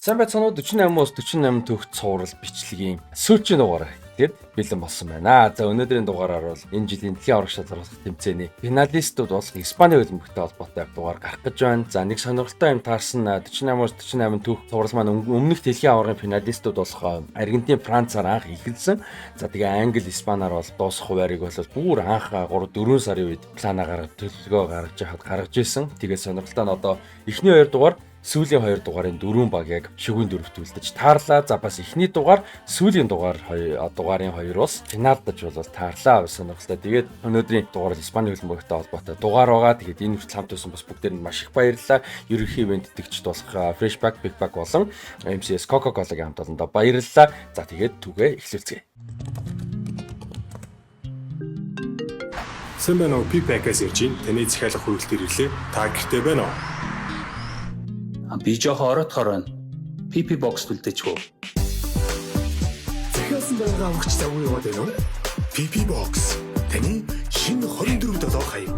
Сайн байцгаана уу, 48-аас 48 төгс цуврал бичлэгийн сүүлчийн дугаар тэгээд бэлэн болсон байна. За, өнөөдрийн дугаараар бол энэ жилийн дэлхийн аварга шалгаруулах тэмцээний финалистууд болох Испани хөлбөмбөгтэй холбоотой дугаар гарах гэж байна. За, нэг сонирхолтой юм таарсан: 48-аас 48 түүх цуврал маань өмнөх дэлхийн аваргын финалистууд болох Аргентин, Францаар анх эхэлсэн. За, тэгээ Англи, Испаниар бол дуусах хуваарийг бол бүр анх 3 4 сарын үед планаа гаргаж, төлөвлөгөө гаргаж яхад гаргаж исэн. Тэгээ сонирхолтой нь одоо эхний хоёр дугаар, сүүлийн хоёр дугаарын дөрвөн баг яг шөвгийн дөрөвт үлдэж таарлаа. За, бас эхний дугаар, сүүлийн дугаар хоёр дугаарын хоёр бас финалдаж бол таарлаа. Сонирхолтой. Тэгээд өнөөдрийн дугаар бол Испани хөлбөмбөгтэй холбоотой дугаар байгаа. Тэгээд энэ хүртэл хамт байсан бас бүгдээрэнд маш их баярлалаа. Ерөнхий ивээн тэтгэгчид болох Fresh Pack, Big Pack болон MCS Coca-Cola-гийн хамт олондоо баярлалаа. За, тэгээд түгээ эхлүүлцгээе. Сайн байна уу? P-Pack-аас ярьж байна. Таны захиалга хүргэлтээр ирлээ. Та гэртээ байна уу? Би жоохон оройтхоор байна. PP box үлдээч үү? Захиалсан байгаа авахч завгүй яваад байна уу? PP Box. Таны шинэ 24 7 хаяг.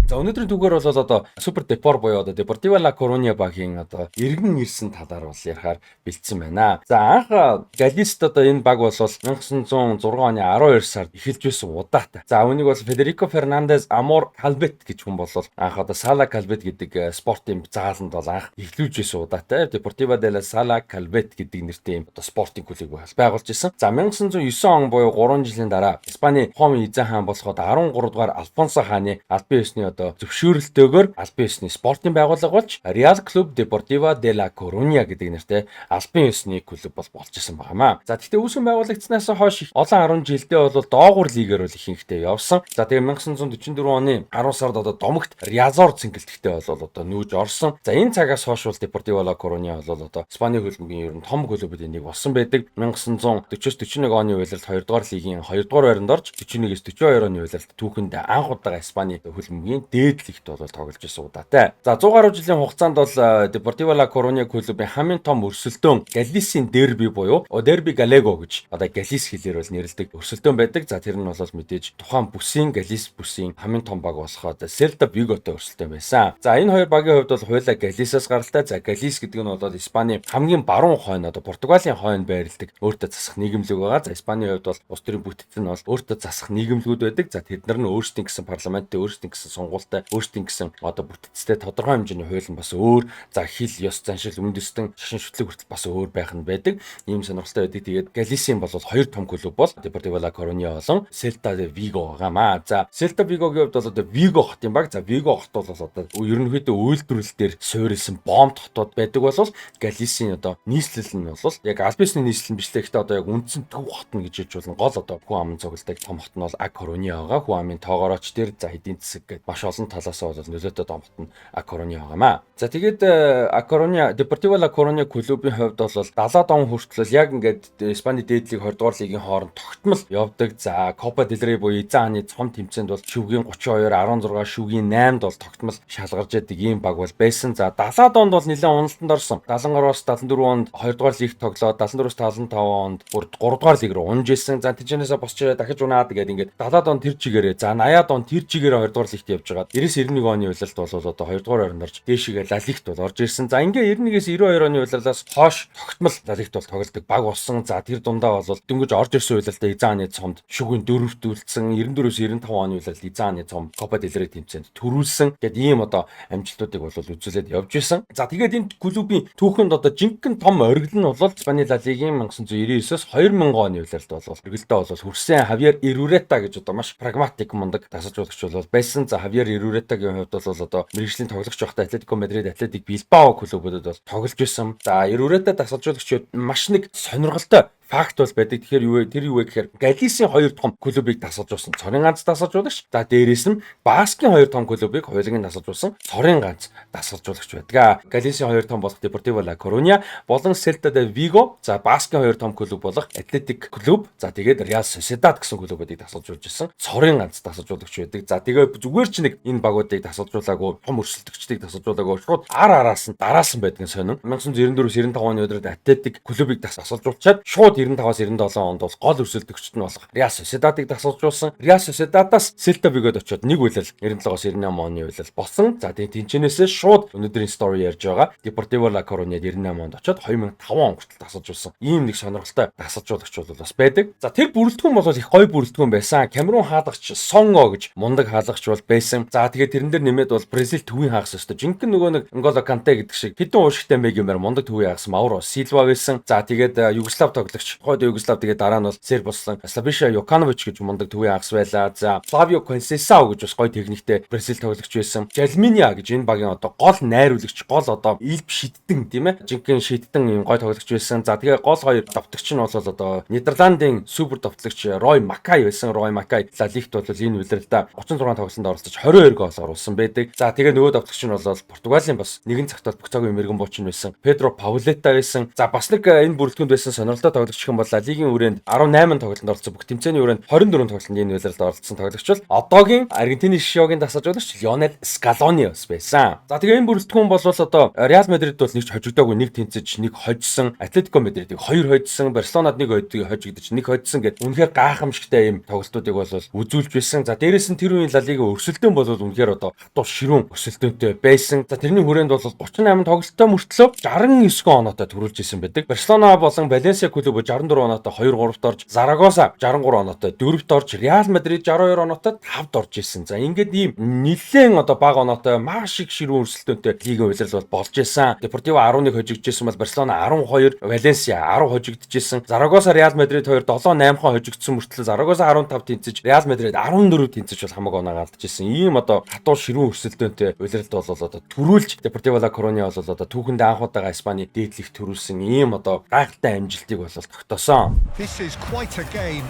За, өнөөдрийн түгээр бол одоо Супер Депор буюу одоо Deportivo La Coruña багийн одоо эргэн ирсэн талаар бол ярихаар бэлдсэн байна. За, анх Галист одоо энэ баг бол 1906 оны 12 сард эхэлж байсан удаатай. За, үүнийг бол Федерико Фернандес Амор Калбет гэж хүн бол анх одоо Сала Калбет гэдэг спортын зааланд бол анх эхлүүлж байсан удаатай. Deportivo de la Sala Calvet гэдэг нэртэй юм одоо спортын клубыг байгуулж исэн. За, 1909 он буюу 3 жилийн дараа Испани тухайн эзэн хаан болоход 13 дугаар Альфонсо хааны албан ёсны одоо зөвшөөрөлтөөр албан ёсны спортын байгууллага болж Real Club Deportiva de la Coruña гэдэг нэртэй албан ёсны клуб бол болж исэн байна. За, гэхдээ үүсгэн байгуулагдсанаас хойш олон 10 жилдээ бол доогуур лигээр бол ихэнхдээ явсан. За, тэгээ 1944 оны 10 сард одоо домогт Riazor цэнгэлдэхтэй бол одоо нүүж орсон. За, энэ цагаас хойш бол Deportivo La Coruña бол одоо Испани хөлбөмбөгийн ер нь том клубүүдийн нэг болсон байдаг. 1940-41 оны улиралд 2 дугаар лигийн 2 дугаар байранд орж, 41-ээс 42 оны улиралд түүхэнд анх удаага Испани хөлбөмбөгийн дээд лигт бол тоглож исэн удаатай. За, 100 гаруй жилийн хугацаанд бол Deportivo La Coruña клубын хамгийн том өрсөлдөөн Галисийн дерби буюу Derbi Galego гэж одоо Галис хэлээр бол нэрлэдэг өрсөлдөөн байдаг. За, тэр нь бол мэдээж тухайн бүсийн, Галис бүсийн хамгийн том баг болоход Celta Vigo-той өрсөлдөөн байсан. За, энэ хоёр багийн хувьд бол хуйлаа Галисаас гаралтай. За, Галис гэдэг нь бол Испани хамгийн баруун хойно, одоо Португалийн хойно байрладаг өөртөө засах нийгэмлэг байгаа. За, Испанийн хувьд бол улс төрийн бүтэц нь бол өөртөө засах нийгэмлэгүүд байдаг. За, тэд нар нь өөрсдийн гэсэн парламенттэй, өөрсдийн гэсэн сонгуультай, өөрсдийн гэсэн одоо бүтэцтэй, тодорхой хэмжээний хууль нь бас өөр. За, хэл, ёс заншил, үндэстэн, шашин шүтлэг хүртэл бас өөр байх нь байдаг. Ийм сонирхолтой байдаг. Тэгээд Галисийн бол хоёр том клуб бол Deportivo La Coruña болон Celta de Vigo байгаамаа. За, Celta Vigo-гийн хувьд бол одоо Vigo хотын баг. За, Vigo хот бол одоо ерөнхийдөө үйлдвэрлэл дээр суурилсан бомб хотууд байдаг бол Галисийн одоо нийслэл нь бол яг аль биесний нийслэл нь биш л, гэхдээ одоо яг үндсэн төв хот нь гэж хэлж болно. Гол одоо хүн амын цугладаг том хот нь бол А Coruña байгаа. Хүн амын тоогоорооч дээр, за, эдийн засаг гэдэг маш олон талаас бол нөлөөтэй том хот нь А Coruña байгаамаа. За, тэгээд А Coruña, Deportivo La Coruña клубын хувьд бол 70-аад он хүртэл яг ингээд Испани дээд лиг, 20 дугаар лигийн хооронд тогтмол явдаг. За, Copa del Rey буюу эзэн хааны цом тэмцээнд бол шүвгийн 32, 16, шүвгийн 8-д бол тогтмол шалгарч яадаг ийм баг бол байсан. За, 70-аад онд бол нэлээд уналтанд орсон. 73-аас 74 онд 2 дугаар лигт тоглоод, 74-аас 75 онд бүр 3 дугаар лиг рүү унж исэн. За, тийчнээсээ босч ирээ дахиж унаад тэгээд ингээд 70-аад он тэр чигээрээ, за, 80-аад он тэр чигээрээ 2 дугаар лигт явж байгаа. 90-91 оны улиралд бол одоо 2 дугаар байранд орж, дээшигээ Ла Лигт бол орж ирсэн. За, ингээ 91-ээс 92 оны улирлаас хойш тогтмол Ла Лигт бол тоглодог баг болсон. За, тэр дундаа бол дөнгөж орж ирсэн улиралдаа эзэн хааны цомд шүгэн дөрөвт үлдсэн. 94-өөс 95 оны улиралд эзэн хааны цом Copa del Rey тэмцээнд төрүүлсэн. Тэгэд ийм одоо амжилтуудыг бол үзүүлээд явж исэн. За, тэгээд энэ клубын түүхэнд одоо жинхэнэ том оргил нь бол Испани Ла Лигийн 1999-өөс 2000 оны улиралд бол оргилдоо бол хүрсэн. Хавьер Ирурета гэж одоо маш прагматик, мундаг дасгалжуулагч бол байсан. За, Хавьер Ируретагийн хувьд бол одоо мэргэжлийн тоглогч байхдаа Атлетико Мадрид, Атлетик Билбао клубүүдэд бол тоглож байсан. За, Ирурета дасгалжуулагч маш нэг сонирхолтой Факт бол байдаг. Тэгэхээр юу вэ? Тэр юу вэ гэхээр Галисийн хоёр том клубыг дасгалжуулсан цорын ганц дасгалжуулагч. За, дээрээс нь Баскийн хоёр том клубыг хоёуланг дасгалжуулсан цорын ганц дасгалжуулагч байдаг. Галисийн хоёр том болох Deportivo La Coruña болон Celta de Vigo, за, Баскийн хоёр том клуб болох Athletic Club, за, тэгээд Real Sociedad гэсэн клубүүдийг дасгалжуулж исэн цорын ганц дасгалжуулагч байдаг. За, тэгээ зүгээр ч нэг энэ багуудыг дасгалжуулаагүй, том өрсөлдөгчдийг дасгалжуулаагүй, шууд ар араас нь дараасан байдаг нь сонин. 1994-95 оны улиралд Athletic клубыг дасгалжуулчаад шууд 95-аас 97 онд бол гол өрсөлдөгчд нь болох Real Sociedad-ыг дасгалжуулсан. Real Sociedad-аас Celta Vigo-д очиод нэг улирал, 97-оос 98 оны улирал болсон. За, тэгээ тэнчэнээсээ шууд өнөөдрийн story ярьж байгаа Deportivo La Coruña 98 онд очиод 2005 он хүртэл дасгалжуулсан. Ийм нэг сонирхолтой дасгалжуулагч бол бас байдаг. За, тэр бүрэлдэхүүн бол их гоё бүрэлдэхүүн байсан. Камерун хаалгач Сонго гэж мундаг хаалгач бол байсан. За, тэгээд тэрэн дээр нэмээд бол Бразил төвийн хагас өстө. Жинхэнэ нөгөө нэг Нголо Канте гэдэг шиг хэдэн уушигтай мэг юмар мундаг төвийн хагас Мауро Силва байсан. За, тэгээд Югослав тоглогч. Тухайд Югослав, тэгээд дараа нь бол Серб болсон Славиша Йоканович гэж мундаг төвийн хагас байлаа. За, Флавио Консесао гэж бас гоё техниктэй Бразил тоглогч байсан. Жалминиа гэж энэ багийн одоо гол найруулагч, гол одоо илб шидтэн, тийм ээ. Жинхэнэ шидтэн юм гоё тоглогч байсан. За, тэгээ гол хоёр довтогч нь бол одоо Нидерландын супер довтлогч Рой Макай байсан. Рой Макай Ла Лигт бол энэ улиралдаа 36 тоглолтод оролцож 22 гол оруулсан байдаг. За, тэгээ нөгөө довтлогч нь бол Португалийн бас нэгэн цагт бол бүх цагийн мэрэгэн буучин байсан. Педро Паулета байсан. За, бас нэг энэ бүрэлдэхүүнд байсан сонирхолтой тоглогч юм бол Ла Лигийн хүрээнд 18 тоглолтод оролцсон, бүх тэмцээний хүрээнд 24 тоглолтод энэ улиралд оролцсон тоглогч бол одоогийн Аргентины шишиогийн дасгалжуулагч Лионел Скалони бас байсан. За, тэгээ энэ бүрэлдэхүүн бол одоо Реал Мадрид бол нэг ч хожигдоогүй, нэг тэнцэж, нэг хожсон, Атлетико Мадридыг хоёр хожсон, Барселонад нэг хожигдож, нэг хожсон гэд үнэхээр гайхамшигтай ийм тоглолтуудыг бол үзүүлж байсан. За, дээрэс нь тэр үеийн Ла Лига өрсөлдөөн бол үнэхээр одоо хатуу ширүүн өрсөлдөөнтэй байсан. За, тэрний хүрээнд бол 38 тоглолттой мөртлөө 69 оноотой түрүүлж исэн байдаг. Барселона болон Валенсиа клуб 64 оноотой 2 3-т орж, Зарагоса 63 оноотой 4-т орж, Реал Мадрид 62 оноотой 5-д орж исэн. За, ингээд ийм нэлээд одоо бага оноотой маш их ширүүн өрсөлдөөнтэй лигийн улирал бол болж исэн. Депортиво 11 хожигдчихсэн бол Барселона 12, Валенсиа 10 хожигдчихсэн. Зарагоса, Реал Мадрид 2 7 8 хожигдсан мөртлөө Зарагоса 15 тэнцэж, Реал Мадрид 14 тэнцэж бол хамаг оноо алдчихсан. Ийм одоо хатуу ширүүн өрсөлдөөнтэй улиралд бол одоо түрүүлж Депортиво Ла Коруня бол одоо түүхэндээ анх удаага Испани дээд лигт төрүүлсэн ийм одоо гайхалтай амжилтыг бол тогтоосон. This is quite a game.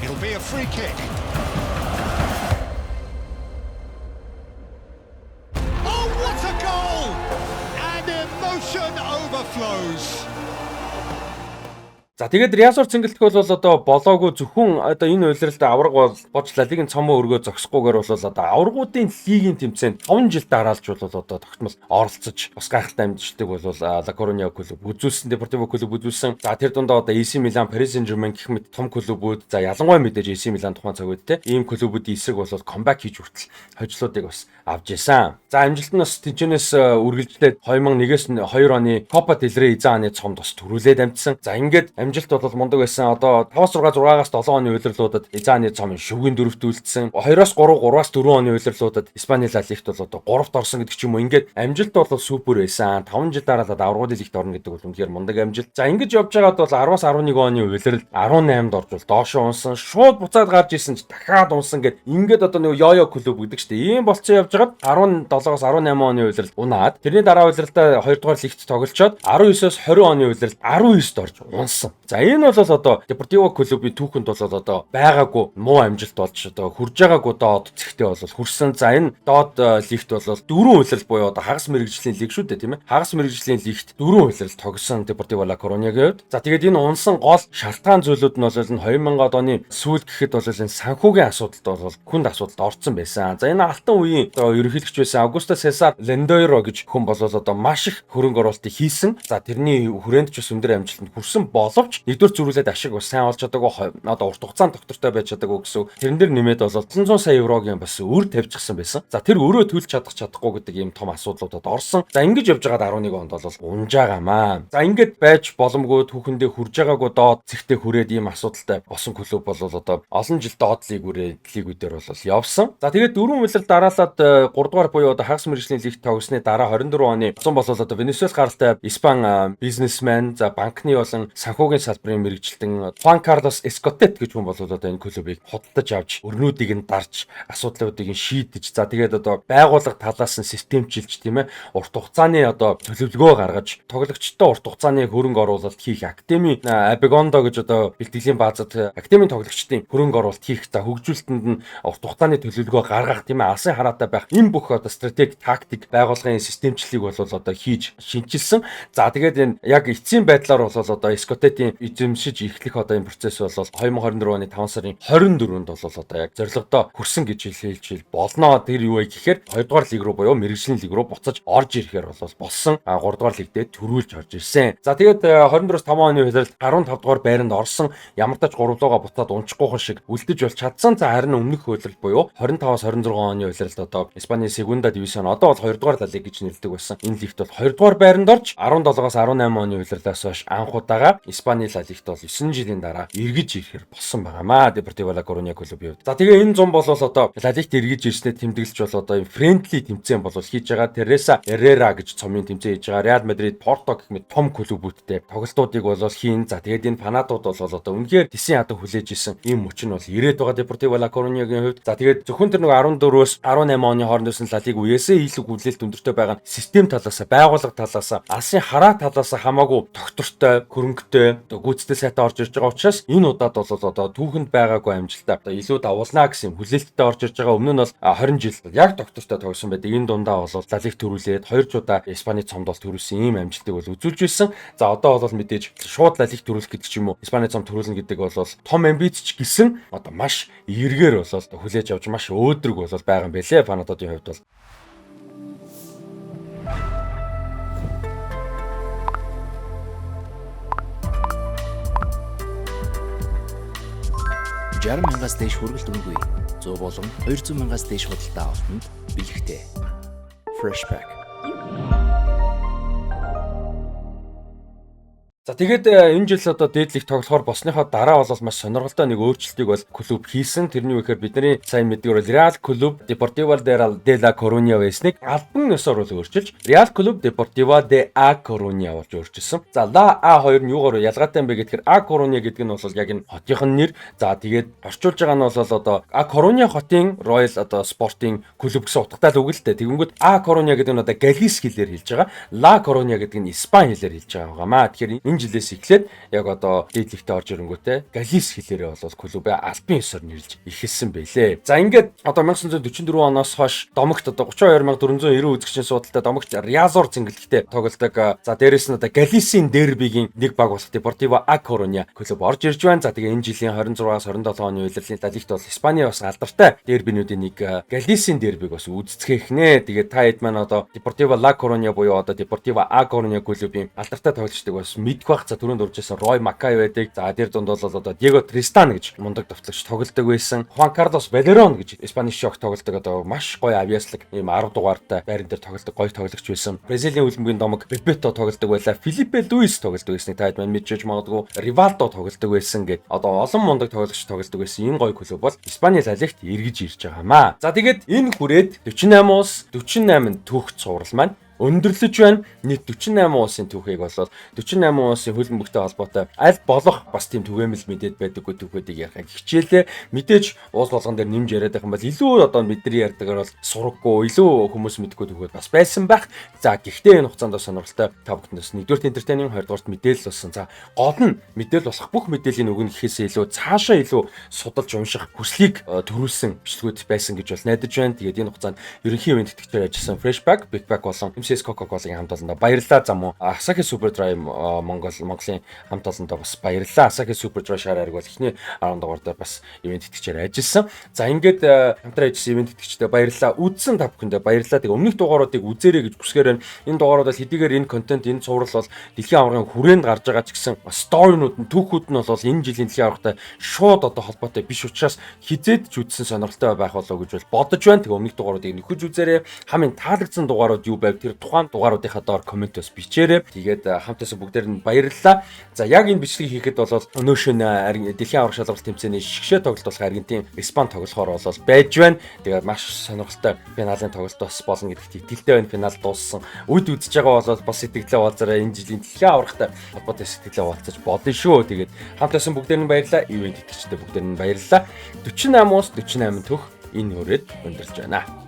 It'll be a free kick. Oh, what a goal! And emotion overflows. За, тэгээд Риасор цэнгэлдэх бол одоо болоогүй, зөвхөн одоо энэ улиралд авраг бол болж Ла Лигийн цомоо өргөө зогсохгүйгээр бол одоо аваргуудын лигийн тэмцээнд 5 жил дараалж бол одоо тогтмол оролцож бас гайхалтай амжилтыг бол Ла Коруня клуб үзүүлсэн, Депортиво клуб үзүүлсэн. За, тэр дундаа одоо AC Milan, Paris Saint-Germain гэх мэт том клубүүд, за, ялангуяа мэдээж AC Milan тухайн цаг үед те ийм клубүүдийн эсрэг бол comeback хийж хүртэл хожлуудыг бас авч исэн. За, амжилт нь бас тэнчэнээс үргэлжлээд 2001-ээс 2 оны Copa del Rey эзэн хааны цомд бас төрүүлээд амжсан. За, ингээд амжилт бол мундаг байсан. Одоо 5-аас 6, 6-аас 7 оны улирлуудад эзэн хааны цомын шүгэн дөрөвт үлдсэн. 2-оос 3, 3-аас 4 оны улирлуудад Испани Ла Лигт бол одоо 3-т орсон гэдэг ч юм уу. Ингээд амжилт бол супер байсан. 5 жил дараалал аваргуудын лигт орно гэдэг бол үнэхээр мундаг амжилт. За, ингэж явж байгаад бол 10-аас 11 оны улиралд 18-д орж бол доошоо унсан. Шууд буцаад гарч исэн ч дахиад унсан гэд ингээд одоо нэг йо-йо клуб гэдэг чинь ийм болцсон явж байгаад 17-оос 18 оны улиралд унаад, тэрний дараа улиралдаа 2 дугаар лигт тоглолцоод 19-оос 20 оны улиралд 19-д орж унсан. За, энэ бол одоо Депортиво клубын түүхэнд бол одоо байгаагүй муу амжилт болж одоо хүрж байгаагүй доод цэгтээ бол хүрсэн. За, энэ доод лигт бол дөрвөн улирал буюу одоо хагас мэргэжлийн лиг шүү дээ, тийм ээ. Хагас мэргэжлийн лигт дөрвөн улирал тогсон Депортиво Ла Корунягийн хувьд. За, тэгээд энэ унсан гол шалтгаан зүйлүүд нь бол энэ 2000-ад оны сүүл гэхэд бол энэ санхүүгийн асуудалд бол хүнд асуудалд орцсон байсан. За, энэ алтан үеийн одоо ерөнхийлөгч байсан Аугусто Сесар Лендойро гэж хүн бол одоо маш их хөрөнгө оруулалтыг хийсэн. За, тэрний хүрээнд ч бас өндөр амжилтанд хүрсэн боловч нэгдүгээр зөрүүлээд ашиг бас сайн олж чадаагүй, одоо урт хугацаанд доктортой байж чадаагүй гэсэн. Тэрэн дээр нэмээд бол 700 сая еврогийн бас өр тавьчихсан байсан. За, тэр өрөө төлж чадах чадахгүй гэдэг ийм том асуудлуудад орсон. За, ингэж явж байгаад 11 онд бол унж байгаамаа. За, ингэж байж боломгүй, түүхэндээ хүрж байгаагүй доод цэгтээ хүрээд ийм асуудалтай босон клуб бол одоо олон жил доод лигүүдээр бол явсан. За, тэгээд дөрвөн улирал дараалаад 3 дугаар буюу одоо хагас мэргэжлийн лигт тогсны дараа 24 оны 100 бол одоо Венесуэл гаралтай Испан бизнесмен, за, банкны болон санхүүгийн салбарын мэргэжилтэн Хуан Карлос Эскотет гэж хүн бол одоо энэ клубыг худалдаж авч, өрнүүдийг нь дарж, асуудлуудыг нь шийдэж, за тэгээд одоо байгууллага талаас нь системчилж, тийм ээ, урт хугацааны одоо төлөвлөгөө гаргаж, тоглогчтой урт хугацааны хөрөнгө оруулалт хийх, академи Абегондо гэж одоо бэлтгэлийн баазад академийн тоглогчдын хөрөнгө оруулалт хийх, за хөгжүүлэлтэнд нь урт хугацааны төлөвлөгөө гаргах, тийм ээ, алсын хараатай байх энэ бүх одоо стратеги, тактик, байгууллагын системчлэлийг бол одоо хийж шинчилсэн. За тэгээд энэ яг эцсийн байдлаар бол одоо Эскотетийн эзэмшиж эхлэх одоо энэ процесс бол 2024 оны 5 сарын 24-нд бол одоо яг зорилгодоо хүрсэн гэж хэлж болно. Тэр юу вэ гэхээр 2 дугаар лиг рүү буюу мэргэжлийн лиг рүү буцаж орж ирэхээр бол болсон. 3 дугаар лигдээ төрүүлж орж ирсэн. За тэгээд 24-өөс 5 оны улиралд 15 дугаар байранд орсон. Ямар ч 3 луугаа буцаад унчихгүйхэн шиг үлдэж бол чадсан. За харин өмнөх улирал буюу 25-аас 26 оны улиралд одоо Испани Segunda División, одоо бол 2 дугаар Ла Лиг гэж нэрлэдэг байсан. Энэ лигт бол 2 дугаар байранд орж, 17-оос 18 оны улирлаас хойш анх удаага Испани Ла Лигт бол 9 жилийн дараа эргэж ирэхээр болсон байгаамаа. Депортиво Ла Коруня клубын хувьд. За тэгээ энэ зам бол одоо Ла Лигт эргэж ирснээр тэмдэглэж бол одоо энэ friendly тэмцээн бол хийж байгаа. Тереса Эррера гэж цомын тэмцээн хийж байгаа. Реал Мадрид, Порто гэх мэт том клубүүдтэй тоглолтуудыг бол хийн. За тэгээд энэ фанатууд бол одоо үнэхээр тэсэн ядан хүлээж исэн ийм мөч нь бол ирээд байгаа Депортиво Ла Корунягийн хувьд. За тэгээд зөвхөн тэр нэг 14-өөс 18 оны хооронд байсан Ла Лиг үеэсээ илүү хүлээлт өндөртэй байгаа нь систем талаас, байгууллага талаас, алсын хараа талаас хамаагүй тогтвортой, хөрөнгөтэй, одоо гүйцэтгэл сайтай орж ирж байгаа учраас энэ удаад бол одоо түүхэнд байгаагүй амжилтаа одоо илүү давуулнаа гэсэн юм хүлээлттэй орж ирж байгаа. Өмнө нь бол 20 жил яг тогтвортой тогсон байдаг. Энэ дундаа бол Ла Лиг төрүүлээд хоёр удаа Испани цомд бол төрүүлсэн ийм амжилтыг бол үзүүлж байсан. За одоо бол мэдээж шууд Ла Лиг төрүүлэх гэдэг ч юм уу, Испани цом төрүүлнэ гэдэг бол том амбиц ч гэсэн одоо маш эргээр бол хүлээж авч, маш өөдрөг бол байгаа юм байлээ фанатуудын хувьд бол. 60 мянгаас дээш хүргэлт үнэгүй. 100 болон 200 мянгаас дээш худалдаа авалтанд бэлэгтэй. Freshpack. За тэгээд энэ жил одоо дээд лиг тоглохоор болсныхоо дараа бол маш сонирхолтой нэг өөрчлөлтийг бол клуб хийсэн. Тэрний юу гэхээр бидний сайн мэддэг бол Real Club Deportivo de la Coruña байсныг албан ёсоор бол өөрчилж Real Club Deportivo de A Coruña болж өөрчилсөн. За La A хоёр нь юугаар ялгаатай юм бэ гэхээр A Coruña гэдэг нь бол яг энэ хотынх нь нэр. За тэгээд орчуулж байгаа нь бол одоо A Coruña хотын Royal одоо спортын клуб гэсэн утгатай л үг л дээ. Тэгэнгүүт A Coruña гэдэг нь одоо Галис хэлээр хэлж байгаа. La Coruña гэдэг нь Испани хэлээр хэлж байгаа юм аа. Тэгэхээр энэ жилээс эхлээд яг одоо дээд лигтээ орж ирэнгүүтээ Галис хэлээрээ бол клубээ албан ёсоор нэрлж эхэлсэн байлээ. За ингээд одоо 1944 оноос хойш домогт одоо 32490 үзэгчийн суудалтай домогт Riazor цэнгэлдэгтээ тоглодог. За дээрэс нь одоо Галисийн дербигийн нэг баг болох Deportivo A Coruña клуб орж ирж байна. За тэгээ энэ жилийн 26-аас 27 оны улирлын Ла Лигт бол Испани бас алдартай дербинүүдийн нэг Галисийн дербиг бас үүсцгээх нэ. Тэгээд та хэд маань одоо Deportivo La Coruña буюу одоо Deportivo A Coruña клубын алдартай тоглогчдыг бас мэдэх бах. За түрүүнд дурдсан Рой Макай байдаг. За тэр дунд бол одоо Диего Тристан гэж мундаг довтлогч тоглодог байсан. Хуан Карлос Валерон гэж Испани шок тоглодог, одоо маш гоё авьяаслаг ийм 10 дугаартай байран дээр тоглодог гоё тоглогч байсан. Бразилийн хөлбөмбөгийн домог Бебето тоглодог байлаа. Филиппе Луис тоглодог байсныг та хэд маань мэдчихэж магадгүй. Ривалдо тоглодог байсан гэд одоо олон мундаг тоглогч тоглодог байсан энэ гоё клуб бол Испани Ла Лигт эргэж ирж байгаамаа. За тэгээд энэ хүрээд 48 улс 48 түүх цуврал маань өндөрлөж байна. Нийт 48 улсын түүхийг бол 48 улсын хөлбөмбөгтэй холбоотой аль болох бас тийм түгээмэл мэдээд байдаггүй түүхүүдийг ярихыг хичээлээ. Мэдээж уус болгон дээр нэмж яриад байх юм бол илүү одоо бидний ярьдгаар бол сураггүй, илүү хүмүүс мэдгүй түүхүүд бас байсан байх. За гэхдээ энэ хугацаанд сонирхолтой та бүхэндээс нэгдүгээр entertaining, хоёрдугаарт мэдээлэл болсон. За гол нь мэдээлэл болох бүх мэдээллийн өгнө гэхээсээ илүү цаашаа илүү судалж унших хүслийг төрүүлсэн бичлэгүүд байсан гэж бол найдаж байна. Тэгээд энэ хугацаанд ерөнхий ивээн тэтгэгчээр ажилласан Freshpack, Big Pack болон MCS Coca-Cola-гийн хамт олондоо баярлалаа. За мөн Asahi Super Dry Монголын хамт олондоо бас баярлалаа. Asahi Super Dry шар ариг бол эхний 10 дугаар дээр бас ивээн тэтгэгчээр ажилласан. За ингээд хамтран ажилласан ивээн тэтгэгчдээ баярлалаа. Үзсэн та бүхэндээ баярлалаа. Тэгээ өмнөх дугааруудыг үзээрэй гэж хүсгээр байна. Энэ дугаарууд бол хэдийгээр энэ контент, энэ цуврал бол дэлхийн аваргын хүрээнд гарч байгаа ч гэсэн story нууд нь, түүхүүд нь бол энэ жилийн дэлхийн аваргатай шууд одоо холбоотой биш учраас хизээд ч үзсэн сонирхолтой байх болоо гэж бол бодож байна. Тэгээ өмнөх дугааруудыг нөхөж үзээрэй. Хамгийн таалагдсан дугаарууд юу байв? Тэр тэр тухайн дугааруудынхаа доор comment бас бичээрэй. Тэгээд хамт байсан бүгдээр нь баярлалаа. За, яг энэ бичлэгийг хийхэд бол өнөө шөнө дэлхийн аварга шалралт тэмцээний шигшээ тоглолт болох Аргентин, Испани тоглохоор бол байж байна. Тэгээд маш сонирхолтой финалийн тоглолт бас болно гэдэгт итгэлтэй байна. Финал дууссан үед үзэж байгаа бол бас сэтгэлээ хуваалцаарай. Энэ жилийн дэлхийн аваргатай холбоотой сэтгэлээ хуваалцаж болно шүү. Тэгээд хамт байсан бүгдээр нь баярлалаа. Event итгэгчтэй бүгдээр нь баярлалаа. 48 уус 48 төх энэ хүрээд өндөрлж байна.